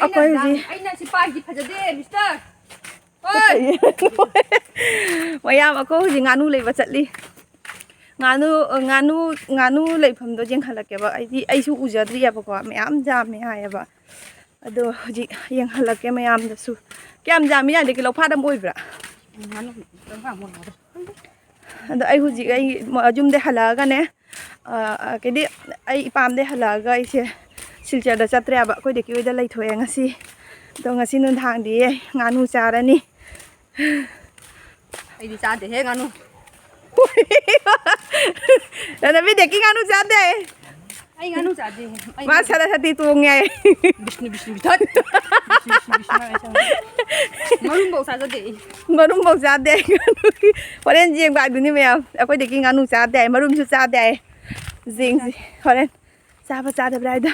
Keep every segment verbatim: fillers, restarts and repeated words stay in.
ꯑꯩꯈꯣꯏ ꯍꯧꯖꯤꯛ ꯑꯩꯅ ꯁꯤ ꯄꯥꯏꯗꯤ ꯐꯖꯗꯦ, ꯃꯤꯁꯇꯔ꯫ ꯍꯣꯏ꯫ ꯃꯌꯥꯝ, ꯑꯩꯈꯣꯏ ꯍꯧꯖꯤꯛ ꯉꯥꯅꯨ ꯂꯩꯕ ꯆꯠꯂꯤ꯫ ꯉꯥꯅꯨ, ꯉꯥꯅꯨ, ꯉꯥꯅꯨ ꯂꯩꯐꯝꯗꯣ ꯌꯦꯡꯍꯜꯂꯛꯀꯦꯕ꯫ ꯑꯩꯗꯤ, ꯑꯩꯁꯨ ꯎꯖꯗ꯭ꯔꯤꯑꯕꯀꯣ, ꯃꯌꯥꯝ ꯌꯥꯝꯃꯦ ꯍꯥꯏꯌꯦꯕ꯫ ꯑꯗꯣ ꯍꯧꯖꯤꯛ ꯌꯦꯡꯍꯜꯂꯛꯀꯦ ꯃꯌꯥꯝꯗꯁꯨ꯫ ꯀꯌꯥꯝ ꯌꯥꯝꯃꯤ ꯌꯥꯗꯦ, ꯀꯤꯂꯣ ꯐꯥꯗ ꯑꯃ ꯑꯣꯏꯕ꯭ꯔꯥ? ꯎꯝ, ꯉꯥꯅꯨ ꯀꯪꯀꯥ ꯑꯃ ꯑꯣꯏꯔꯝꯒꯗ꯭ꯔꯥ? ꯑꯗꯣ ꯑꯩ ꯍꯧꯖꯤꯛ ꯑꯩ ꯌꯨꯝꯗꯩ ꯍꯜꯂꯛꯑꯒꯅꯦ, ꯑ, ꯑ, ꯀꯩꯗꯤ, ꯑꯩ ꯏꯄꯥꯝꯗꯩ ꯍꯜꯂꯛꯑꯒ ꯑꯩꯁꯦ ꯁꯤꯜꯆꯔꯗ ꯆꯠꯇ꯭ꯔꯦꯕ, ꯑꯩꯈꯣꯏ ꯗꯦꯀꯤ ꯍꯣꯏꯗ ꯂꯩꯊꯣꯛꯑꯦ ꯉꯁꯤ꯫ ꯑꯗꯣ ꯉꯁꯤ ꯅꯨꯡꯗꯥꯡꯗꯤ ꯉꯥꯅꯨ ꯆꯥꯔꯅꯤ꯫ ꯑꯩꯗꯤ ꯆꯥꯗꯦꯍꯦ ꯉꯥꯅꯨ꯫ ꯅꯅꯕꯤ ꯗꯦꯀꯤ ꯉꯥꯅꯨ ꯆꯥꯗꯦ꯫ ꯑꯩ ꯉꯥꯅꯨ ꯆꯥꯗꯦ꯫ ꯑꯩ ꯃꯥ ꯁꯔ ꯁꯇꯤ ꯇꯣꯡꯉꯦ ꯍꯥꯏ꯫ ꯕꯤꯁꯅꯨ, ꯕꯤꯁꯅꯨ, ꯕꯤꯁꯅꯨ꯫ ꯕꯤꯁꯅꯨ, ꯕꯤꯁꯅꯨ, ꯕꯤꯁꯅꯨ ꯍꯥꯏꯔ ꯆꯥꯕ꯫ ꯃꯔꯨꯝꯐꯧ ꯆꯥꯖꯗꯦ ꯑꯩ꯫ ꯃꯔꯨꯝꯐꯧ ꯆꯥꯗꯦ ꯍꯥꯏ ꯉꯥꯅꯨꯒꯤ꯫ ꯍꯣꯔꯦꯟ ꯌꯦꯡꯕ ꯍꯥꯏꯗꯨꯅꯤ ꯃꯌꯥꯝ꯫ ꯑꯩꯈꯣꯏꯗꯒꯤ ꯉꯥꯅꯨ ꯆꯥꯗꯦ ꯍꯥꯏ, ꯃꯔꯨꯝꯁꯨ ꯆꯥꯗꯦ ꯍꯥꯏ꯫ ꯌꯦꯡꯁꯤ ꯍꯣꯔꯦꯟ ꯆꯥꯕ ꯆꯥꯗꯕ꯭ꯔꯥ ꯍꯥꯏꯗꯣ꯫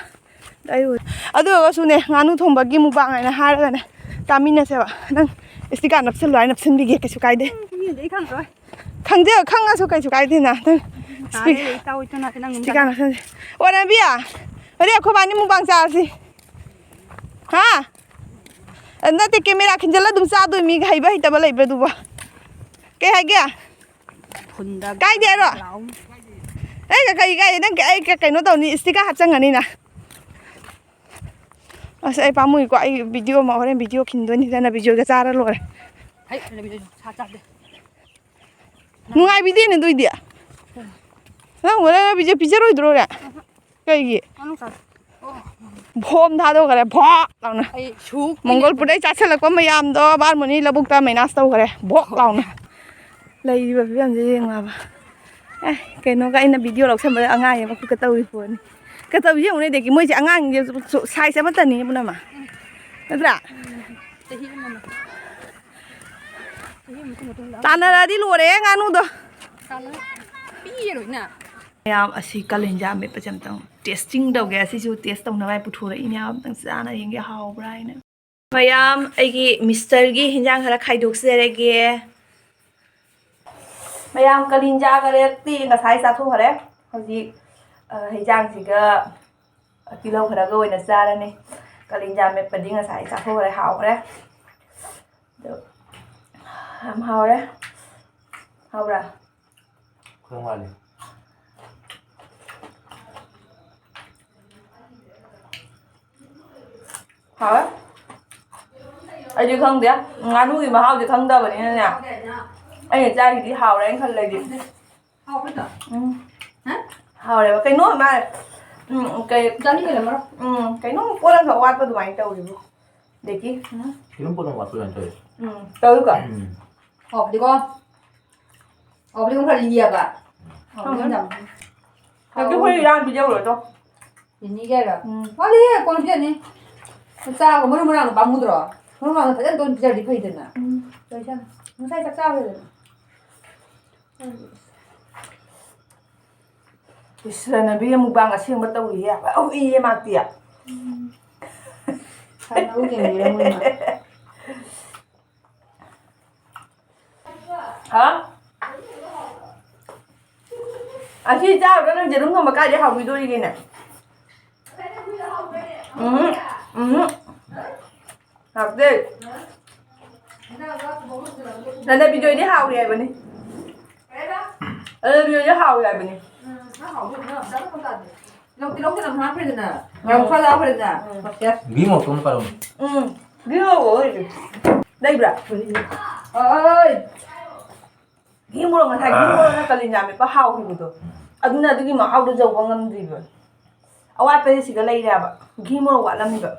ꯑꯩ ꯎ-, ꯑꯗꯨ ꯑꯣꯏꯔꯒꯁꯨꯅꯦ, ꯉꯥꯅꯨ ꯊꯣꯡꯕꯒꯤ ꯃꯨꯛꯕꯥꯡ ꯍꯥꯏꯅ ꯍꯥꯏꯔꯒꯅꯦ, ꯆꯥꯃꯤꯟꯅꯁꯦꯕ꯫ ꯅꯪ ꯏꯁꯇꯤꯀꯥꯔ ꯅꯞꯁꯤꯜꯂꯣ ꯍꯥꯏ, ꯅꯞꯁꯤꯟꯕꯤꯒꯦ, ꯀꯩꯁꯨ ꯀꯥꯏꯗꯦ꯫ ꯎꯝ, ꯃꯤꯅꯗꯤ ꯑꯩ ꯈꯪꯉꯔꯣꯏ꯫ ꯈꯪꯖ-, ꯈꯪꯉꯁꯨ ꯀꯩꯁꯨ ꯀꯥꯏꯗꯦꯅ꯫ ꯅꯪ ꯇꯥꯔꯦ, ꯏꯁꯄꯤ-, ꯑꯩ ꯇꯥꯎ ꯏꯆꯟ ꯅꯠꯇꯦ, ꯅꯪ ꯑꯗꯨꯝ ꯏꯁꯄꯤꯀꯥꯔ ꯇꯥꯅꯧ꯫ ꯅꯞꯁꯤꯟꯁꯦ꯫ ꯑꯣ, ꯔꯕꯤꯌꯥ, ꯍꯣꯔꯦꯟ ꯑꯩꯈꯣꯏ ꯕꯥꯅꯤ ꯃꯨꯛꯕꯥꯡ ꯆꯥꯔꯁꯤ꯫ ꯍꯥ? ꯑ, ꯅꯠꯇꯦ, ꯀꯦꯃꯦꯔꯥ ꯈꯤꯟꯖꯤꯜꯂ ꯑꯗꯨꯝ ꯆꯥꯗꯣꯏ, ꯃꯤꯒ ꯍꯩꯕ ꯍꯩꯇꯕ ꯂꯩꯕ꯭ꯔꯥ ꯑꯗꯨꯕꯣ? ꯀꯩ ꯍꯥꯏꯒꯦ? ꯐꯨꯟꯗ ꯀꯥꯏꯗꯦ ꯍꯥꯏꯔꯣ? ꯂꯥꯎ꯫ ꯑꯩ ꯀ-, ꯀꯩ ꯀꯥꯏꯗꯦ? ꯅꯪ ꯀ-, ꯑꯩ ꯀ-, ꯀꯩꯅꯣ ꯇꯧꯅꯤ, ꯏꯁꯇꯤꯀꯥꯔ ꯍꯥꯞꯆꯟꯒꯅꯤꯅ꯫ ꯑꯁ, ꯑꯩ ꯄꯥꯝꯃꯨꯏꯀꯣ, ꯑꯩ ꯚꯤꯗꯤꯑꯣ ꯑꯃ, ꯍꯣꯔꯦꯟ ꯚꯤꯗꯤꯑꯣ ꯈꯤꯟꯗꯣꯏꯅꯤꯗꯅ, ꯚꯤꯗꯤꯑꯣꯒ ꯆꯥꯔ ꯂꯣꯏꯔꯦ꯫ ꯍꯩ, ꯔꯕꯤꯗ ꯁꯥ ꯆꯥꯗꯦ꯫ ꯅꯨꯡꯉꯥꯏꯕꯤꯗꯦꯅꯦ ꯑꯗꯨꯏꯗꯤ꯫ ꯅꯪ ꯍꯣꯔꯦꯟ ꯔꯕꯤꯁꯦ ꯄꯤꯖꯔꯣꯏꯗ꯭ꯔꯣ ꯍꯣꯔꯦꯟ? ꯀꯩꯒꯤ? ꯉꯥꯅꯨ ꯆꯥꯁꯤ꯫ ꯑꯣ꯫ ꯚꯣꯝ ꯊꯥꯗꯣꯛꯈ꯭ꯔꯦ, ꯚꯣꯛ ꯂꯥꯎꯅ꯫ ꯑꯩ ꯁꯨ-, ꯃꯪꯒꯣꯜꯄꯨꯔꯗꯩ ꯆꯥꯁꯤꯜꯂꯛꯄ ꯃꯌꯥꯝꯗꯣ ꯕꯥꯔꯃꯣꯅꯤ ꯂꯧꯕꯨꯛꯇ ꯃꯩꯅꯥꯁ ꯇꯧꯈ꯭ꯔꯦ, ꯚꯣꯛ ꯂꯥꯎꯅ꯫ ꯂꯩꯔꯤꯕ ꯐꯤꯕꯝꯁꯦ ꯌꯦꯡꯉꯣ ꯍꯥꯏꯕ꯫ ꯑꯦ, ꯀꯩꯅꯣꯒ ꯑꯩꯅ ꯚꯤꯗꯤꯑꯣ ꯂꯧꯁꯟꯕꯗ ꯑꯉꯥꯡ ꯑꯃ ꯈꯨꯠꯀ ꯇꯧꯔꯤ ꯄꯣꯠꯅꯤ꯫ ꯀ ꯇꯧꯔꯤꯁꯦ ꯌꯦꯡꯉꯨꯅꯦ, ꯑꯗꯒꯤ ꯃꯣꯏꯁꯦ ꯑꯉꯥꯡꯁꯤꯡꯁꯦ ꯁꯨ-, ꯁꯨ-, ꯁꯥꯏꯖ ꯑꯃꯠꯇꯅꯤ ꯄꯨꯝꯅꯃꯛ꯫ ꯅꯠꯇ꯭ꯔꯥ? ꯆꯍꯤ ꯑꯃꯅ꯫ ꯆꯍꯤ ꯑꯃꯒꯤ ꯃꯇꯨꯡꯗ ꯇꯥꯟꯅꯔꯛꯑꯗꯤ ꯂꯣꯏꯔꯦ ꯉꯥꯅꯨꯗꯣ꯫ ꯇꯥꯟꯅ-, ꯄꯤꯔꯣꯏꯅ꯫ ꯃꯌꯥꯝ, ꯑꯁꯤ ꯀꯥꯂꯦꯟꯖꯥ ꯃꯦꯠꯄꯁꯦ ꯑꯝꯇꯪ ꯇꯦꯁꯇꯤꯡ ꯇꯧꯒꯦ꯫ ꯑꯁꯤꯁꯨ ꯇꯦꯁ ꯇꯧꯅꯕ ꯄꯨꯊꯣꯔꯛꯏꯅꯦ꯫ ꯑꯝꯇꯪ ꯆꯥꯅ ꯌꯦꯡꯒꯦ, ꯍꯥꯎꯕ꯭ꯔꯥ ꯍꯥꯏꯅ꯫ ꯃꯌꯥꯝ, ꯑꯩꯒꯤ ꯃꯤꯁꯇꯔꯒꯤ ꯍꯤꯟꯖꯥꯡ ꯈꯔ ꯈꯥꯏꯗꯣꯛꯆꯔꯒꯦ꯫ ꯃꯌꯥꯝ, ꯀꯥꯂꯦꯟꯖꯥ ꯈꯔꯗꯤ ꯉꯁꯥꯏ ꯆꯥꯊꯣꯛꯈꯔꯦ꯫ ꯍꯧꯖꯤꯛ, ꯑ, ꯍꯤꯟꯖꯥꯡꯁꯤꯒ ꯇꯤꯜꯍꯧ ꯈꯔꯒ ꯑꯣꯏꯅ ꯆꯥꯔꯅꯤ꯫ ꯀꯥꯂꯦꯟꯖꯥ ꯃꯦꯠꯄꯗꯤ ꯉꯁꯥꯏ ꯆꯥꯊꯣꯛꯈ꯭ꯔꯦ, ꯍꯥꯎꯈ꯭ꯔꯦ꯫ ꯑꯗꯨ ꯌꯥꯝ ꯍꯥꯎꯔꯦ꯫ ꯍꯥꯎꯕ꯭ꯔꯥ? ꯈꯔ ꯋꯥꯠꯂꯤ꯫ ꯍꯥꯎꯋꯦ꯫ ꯑꯩꯗꯤ ꯈꯪꯗꯦ꯫ ꯉꯥꯅꯨꯒꯤ ꯃꯍꯥꯎꯗꯤ ꯈꯪꯗꯕꯅꯤꯅꯅꯦ꯫ ꯑꯩꯅ ꯆꯥꯔꯤꯗꯤ ꯍꯥꯎꯔꯦ ꯍꯥꯏꯅ ꯈꯜꯂꯦ ꯑꯩꯗꯤ꯫ ꯍꯥꯎꯕ꯭ꯔꯣ? ꯎꯝ꯫ ꯍꯥ? ꯍꯥꯎꯔꯦꯕ꯫ ꯀꯩꯅꯣ ꯃꯥ-, ꯎꯝ, ꯀꯩ-, ꯆꯥꯅꯤꯡꯗꯦ ꯃꯔꯣ꯫ ꯎꯝ, ꯀꯩꯅꯣꯝ ꯄꯣꯠꯂꯝꯈꯛ ꯋꯥꯠꯄ ꯑꯗꯨꯃꯥꯏꯅ ꯇꯧꯔꯤꯕꯣ꯫ ꯑꯗꯒꯤ, ꯎꯝ꯫ ꯀꯩꯅꯣꯝ ꯄꯣꯠꯂꯝ ꯋꯥꯠꯄ ꯑꯗꯨꯃꯥꯏꯅ ꯇꯧꯋꯦ꯫ ꯎꯝ, ꯇꯧꯋꯤꯀꯣ꯫ ꯍꯥꯎꯕꯗꯤꯀꯣ꯫ ꯍꯥꯎꯕꯗꯤ ꯈꯔ ꯂꯤꯌꯦꯕ꯫ ꯍꯥꯎꯕꯗꯤ ꯎꯝ꯫ ꯌꯥꯝ꯫ ꯑꯗꯒꯤ ꯑꯩꯈꯣꯏ ꯏꯔꯥꯡ ꯄꯤꯖꯧꯔꯣ ꯑꯗꯣ꯫ ꯆꯤꯅꯤꯒꯤ ꯍꯥꯏꯔꯣ? ꯎꯝ꯫ ꯋꯥꯠꯂꯤꯍꯦ, ꯀꯣꯟꯅ ꯄꯤꯖꯅꯤ꯫ ꯆꯥꯕ ꯃꯔꯨ ꯃꯔꯥꯡꯗꯣ ꯄꯥꯝꯃꯨꯗ꯭ꯔꯣ? ꯃꯔꯨ ꯃꯔꯥꯡꯗꯣ ꯐꯖꯅ ꯇꯣꯠꯂ ꯄꯤꯖꯔꯗꯤ ꯐꯩꯗꯅ꯫ ꯎꯝ꯫ ꯇꯧꯔꯤꯁꯦ ꯌꯦꯡꯉꯣ꯫ ꯉꯁꯥꯏ ꯆꯥꯛ ꯆꯥꯈ꯭ꯔꯦꯗꯅ꯫ ꯏꯁ, ꯔꯅꯕꯤꯒ mukbang ꯑꯁꯦꯡꯕ ꯇꯧꯔꯤꯌꯦ꯫ ꯑꯧ, ꯏꯌꯦ ꯃꯥꯛꯇꯤ꯫ ꯎꯝ꯫ ꯁꯥꯟꯅꯧ ꯌꯦꯡꯕꯤꯔꯝꯃꯣꯏ ꯃꯥ꯫ ꯍꯥ? ꯑꯁꯤ ꯆꯥꯕꯗ ꯅꯪ ꯌꯦꯔꯨꯝ ꯊꯣꯡꯕ ꯀꯥꯏꯗꯩ ꯍꯥꯎꯕꯤꯗꯣꯔꯤꯒꯦꯅꯦ? ꯎꯝ, ꯎꯝ꯫ ꯍꯥꯎꯇꯦ꯫ ꯅꯅꯦ ꯕꯤꯖꯣꯏꯗꯤ ꯍꯥꯎꯔꯤ ꯍꯥꯏꯕꯅꯤ꯫ ꯅꯅꯦ ꯕꯤꯖꯣꯏꯗꯤ ꯍꯥꯎꯔꯤ ꯍꯥꯏꯕꯅꯤ꯫ ꯇꯤꯜꯍꯧ ꯈꯤꯇꯪ ꯍꯥꯞꯈ꯭ꯔꯦꯗꯅ꯫ ꯎꯝ꯫ ꯌꯥꯝ ꯈꯔ ꯍꯥꯞꯈ꯭ꯔꯦꯗꯅ꯫ ꯎꯝ꯫ ꯁꯦ꯫ ꯘꯤ ꯃꯣꯔꯣꯛꯇꯣ ꯑꯃꯨꯛ ꯄꯥꯏꯔꯛꯎꯅꯦ꯫ ꯎꯝ꯫ ꯘꯤ ꯃꯣꯔꯣꯛ ꯑꯣꯏꯔꯗꯤ꯫ ꯂꯩꯕ꯭ꯔꯥ? ꯑꯣꯏ꯫ ꯘꯤ ꯃꯣꯔꯣꯛ, ꯉꯁꯥꯏ ꯘꯤ ꯃꯣꯔꯣꯛꯅ ꯀꯥꯂꯦꯟꯖꯥ ꯃꯦꯠꯄ ꯍꯥꯎꯈꯤꯕꯗꯣ꯫ ꯑꯗꯨꯅ ꯑꯗꯨꯒꯤ ꯃꯍꯥꯎꯗꯣ ꯌꯧꯕ ꯉꯝꯗ꯭ꯔꯤꯕ꯫ ꯑꯋꯥꯠꯄꯁꯦ ꯁꯤꯗ ꯂꯩꯔꯦꯕ꯫ ꯘꯤ ꯃꯣꯔꯣꯛ ꯋꯥꯠꯂꯝꯃꯤꯕ꯫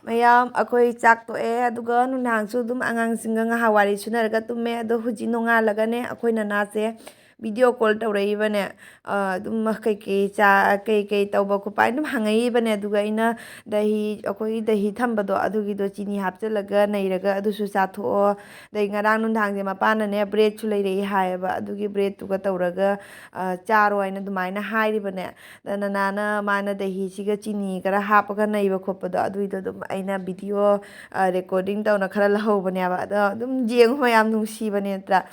ꯃꯌꯥꯝ, ꯑꯩꯈꯣꯏ ꯆꯥꯛ ꯇꯣꯛꯑꯦ, ꯑꯗꯨꯒ ꯅꯨꯡꯗꯥꯡꯁꯨ ꯑꯗꯨꯝ ꯑꯉꯥꯡꯁꯤꯡꯒ ꯉꯥꯏꯍꯥꯛ ꯋꯥꯔꯤ ꯁꯨꯅꯔꯒ ꯇꯨꯝꯃꯦ꯫ ꯑꯗꯣ ꯍꯧꯖꯤꯛ ꯅꯣꯡꯉꯥꯜꯂꯒꯅꯦ, ꯑꯩꯈꯣꯏ ꯅꯅꯥꯁꯦ video call ꯇꯧꯔꯛꯏꯕꯅꯦ꯫ ꯑ, ꯑꯗꯨꯝ ꯀꯩꯀꯩ ꯆꯥ-, ꯀꯩꯀꯩ ꯇꯧꯕ ꯈꯣꯠꯄ ꯍꯥꯏꯅ ꯑꯗꯨꯝ ꯍꯪꯉꯛꯏꯕꯅꯦ꯫ ꯑꯗꯨꯒ ꯑꯩꯅ ꯗꯍꯤ, ꯑꯩꯈꯣꯏꯒꯤ ꯗꯍꯤ ꯊꯝꯕꯗꯣ, ꯑꯗꯨꯒꯤꯗꯣ ꯆꯤꯅꯤ ꯍꯥꯞꯆꯤꯜꯂꯒ ꯅꯩꯔꯒ ꯑꯗꯨꯁꯨ ꯆꯥꯊꯣꯛꯑꯣ꯫ ꯑꯗꯩ ꯉꯔꯥꯡ ꯅꯨꯡꯗꯥꯡꯁꯦ ꯃꯄꯥꯅꯅꯦ breadꯁꯨ ꯂꯩꯔꯛꯏ ꯍꯥꯏꯌꯦꯕ꯫ ꯑꯗꯨꯒꯤ breadꯇꯨꯒ ꯇꯧꯔꯒ, ꯑ, ꯆꯥꯔꯣ ꯍꯥꯏꯅ ꯑꯗꯨꯃꯥꯏꯅ ꯍꯥꯏꯔꯤꯕꯅꯦ꯫ ꯑꯗ ꯅꯅꯥꯅ ꯃꯥꯅ ꯗꯍꯤꯁꯤꯒ ꯆꯤꯅꯤ ꯈꯔ ꯍꯥꯞꯄꯒ ꯅꯩꯕ ꯈꯣꯠꯄꯗꯣ, ꯑꯗꯨꯏꯗꯣ ꯑꯗꯨꯝ ꯑꯩꯅ video, ꯑ, recording ꯇꯧꯅ ꯈꯔ ꯂꯧꯍꯧꯕꯅꯦꯕ꯫ ꯑꯗꯣ ꯑꯗꯨꯝ ꯌꯦꯡꯉꯣ, ꯌꯥꯝ ꯅꯨꯡꯁꯤꯕꯅꯦ ꯅꯠꯇ꯭ꯔꯥ?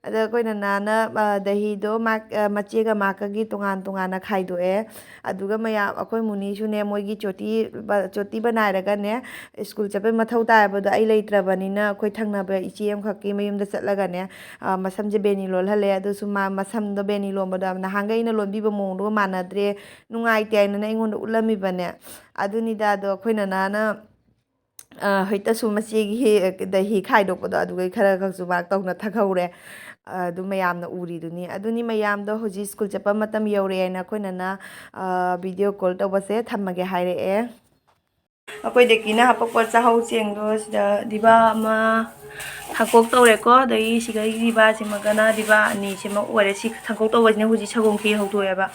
ꯑꯗ ꯑꯩꯈꯣꯏ ꯅꯅꯥꯅ, ꯑ, ꯗꯍꯤꯗꯣ ꯃꯥ, ꯑ, ꯃꯆꯦꯒ ꯃꯥꯀꯒꯤ ꯇꯣꯉꯥꯟ ꯇꯣꯉꯥꯟꯅ ꯈꯥꯏꯗꯣꯛꯑꯦ꯫ ꯑꯗꯨꯒ ꯃꯌꯥꯝ, ꯑꯩꯈꯣꯏ ꯃꯨꯅꯤꯁꯨꯅꯦ, ꯃꯣꯏꯒꯤ ꯆꯣꯇꯤ ꯕ-, ꯆꯣꯇꯤ ꯕꯅꯥꯏꯔꯒꯅꯦ, ꯁ꯭ꯀꯨꯜ ꯆꯠꯄꯩ ꯃꯊꯧ ꯇꯥꯏꯕꯗꯣ ꯑꯩ ꯂꯩꯇ꯭ꯔꯕꯅꯤꯅ, ꯑꯩꯈꯣꯏ ꯊꯪꯅꯕ ꯏꯆꯦ ꯑꯃꯈꯛꯀꯤ ꯃꯌꯨꯝꯗ ꯆꯠꯂꯒꯅꯦ, ꯑ, ꯃꯁꯝꯁꯦ ꯕꯦꯅꯤ ꯂꯣꯜꯍꯜꯂꯦ꯫ ꯑꯗꯨꯁꯨ ꯃꯥ ꯃꯁꯝꯗꯣ ꯕꯦꯅꯤ ꯂꯣꯟꯕꯗꯣ ꯅꯍꯥꯟꯒꯩ ꯑꯩꯅ ꯂꯣꯟꯕꯤꯕ ꯃꯑꯣꯡꯗꯨꯒ ꯃꯥꯟꯅꯗ꯭ꯔꯦ, ꯅꯨꯡꯉꯥꯏꯇꯦ ꯍꯥꯏꯅꯅꯦ ꯑꯩꯉꯣꯟꯗ ꯎꯠꯂꯝꯃꯤꯕꯅꯦ꯫ ꯑꯗꯨꯅꯤꯗ, ꯑꯗꯣ ꯑꯩꯈꯣꯏ ꯅꯅꯥꯅ ꯑ, ꯍꯦꯛꯇꯁꯨ ꯃꯆꯦꯒꯤ ꯍꯦꯛ ꯗꯍꯤ ꯈꯥꯏꯗꯣꯛꯄꯗꯣ ꯑꯗꯨꯒꯩ ꯈꯔ ꯈꯛꯁꯨ ꯃꯥ ꯇꯧꯅ ꯊꯛꯍꯧꯔꯦ꯫ ꯑ, ꯑꯗꯨ ꯃꯌꯥꯝꯅ ꯎꯔꯤꯗꯨꯅꯤ꯫ ꯑꯗꯨꯅꯤ ꯃꯌꯥꯝꯗꯣ ꯍꯧꯖꯤꯛ ꯁ꯭ꯀꯨꯜ ꯆꯠꯄ ꯃꯇꯝ ꯌꯧꯔꯛꯑꯦꯅ ꯑꯩꯈꯣꯏ ꯅꯅꯥ, ꯑ, video call ꯇꯧꯕꯁꯦ ꯊꯝꯃꯒꯦ ꯍꯥꯏꯔꯛꯑꯦ꯫ ꯑꯩꯈꯣꯏ ꯗꯦꯀꯤꯅ ꯍꯥꯄꯛꯄ ꯆꯥꯛꯍꯧ ꯆꯦꯡꯗꯣ ꯁꯤꯗ ꯗꯤꯕꯥ ꯑꯃ ꯊꯥꯡꯀꯣꯛ ꯇꯧꯔꯦꯀꯣ꯫ ꯑꯗꯒꯤ ꯁꯤꯒꯩ ꯗꯤꯕꯥꯁꯤꯃꯒꯅ ꯗꯤꯕꯥ ꯑꯅꯤꯁꯤꯃ ꯑꯣꯏꯔꯦ꯫ ꯁꯤ ꯊꯥꯡꯀꯣꯛ ꯇꯧꯕꯁꯤꯅ ꯍꯧꯖꯤꯛ ꯁꯒꯣꯝ ꯈꯦꯔ ꯍꯧꯗꯣꯛꯑꯦꯕ꯫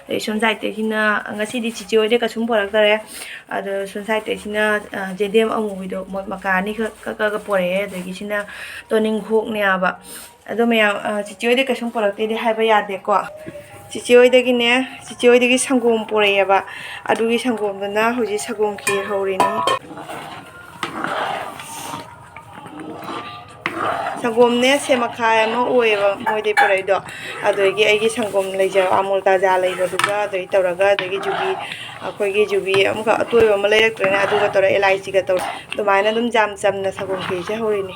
ꯑꯗꯩ ꯁꯣꯝ ꯁꯥꯏꯠꯇꯒꯤꯁꯤꯅ ꯉꯁꯤꯗꯤ ꯆꯤꯆꯦ ꯍꯣꯏꯗ ꯀꯩꯁꯨꯝ ꯄꯣꯔꯛꯇꯔꯦ꯫ ꯑꯗꯣ ꯁꯣꯝ ꯁꯥꯏꯠꯇꯩꯁꯤꯅ, ꯑ, ꯖꯦꯗꯦꯝ ꯑꯃꯨꯕꯤꯗꯣ ꯃꯣꯏ ꯃꯀꯥ ꯑꯅꯤꯈꯛ ꯀꯛꯑꯒ ꯄꯣꯔꯛꯑꯦ꯫ ꯑꯗꯒꯤꯁꯤꯅ ꯇꯣꯅꯤꯡꯈꯣꯛꯅꯦꯕ꯫ ꯑꯗꯣ ꯃꯌꯥꯝ, ꯑ, ꯆꯤꯆꯦ ꯍꯣꯏꯗ ꯀꯩꯁꯨꯝ ꯄꯣꯔꯛꯇꯦꯗꯤ ꯍꯥꯏꯕ ꯌꯥꯗꯦꯀꯣ꯫ ꯆꯤꯆꯦ ꯍꯣꯏꯗꯒꯤꯅꯦ, ꯆꯤꯆꯦ ꯍꯣꯏꯗꯒꯤ ꯁꯪꯒꯣꯝ ꯄꯣꯔꯛꯑꯦꯕ꯫ ꯑꯗꯨꯒꯤ ꯁꯪꯒꯣꯝꯗꯨꯅ ꯍꯧꯖꯤꯛ ꯁꯪꯒꯣꯝ ꯈꯦꯔ ꯍꯧꯔꯤꯅꯤ꯫ ꯁꯪꯒꯣꯝꯅꯦ ꯁꯦ ꯃꯈꯥꯏ ꯑꯃ ꯑꯣꯏꯌꯦꯕ ꯃꯣꯏꯗꯩ ꯄꯨꯔꯛꯏꯗꯣ꯫ ꯑꯗꯨꯗꯒꯤ ꯑꯩꯒꯤ ꯁꯪꯒꯣꯝ ꯂꯩꯖꯕ ꯑꯃꯨꯜ ꯇꯥꯖꯥ ꯂꯩꯕꯗꯨꯒ ꯑꯗꯨꯗꯒꯤ ꯇꯧꯔꯒ, ꯑꯗꯒꯤ ꯖꯨꯕꯤ, ꯑꯩꯈꯣꯏꯒꯤ ꯖꯨꯕꯤ ꯑꯃꯈꯛ ꯑꯇꯣꯏꯕ ꯑꯃ ꯂꯩꯔꯛꯇ꯭ꯔꯅꯦ, ꯑꯗꯨꯒ ꯇꯧꯔꯒ ꯑꯦꯂꯥꯏꯆꯤꯒ ꯇꯧꯔ ꯑꯗꯨꯃꯥꯏꯅ ꯑꯗꯨꯝ ꯌꯥꯝ ꯆꯝꯅ ꯁꯪꯒꯣꯝ ꯈꯦꯔꯁꯦ ꯍꯧꯔꯤꯅꯤ꯫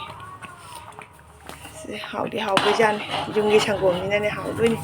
ꯁꯤ ꯍꯥꯎꯗꯤ ꯍꯥꯎꯗꯣꯏꯖꯥꯠꯅꯤ, ꯌꯨꯝꯒꯤ ꯁꯪꯒꯣꯝꯅꯤꯅꯅꯦ ꯍꯥꯎꯗꯣꯏꯅꯤ꯫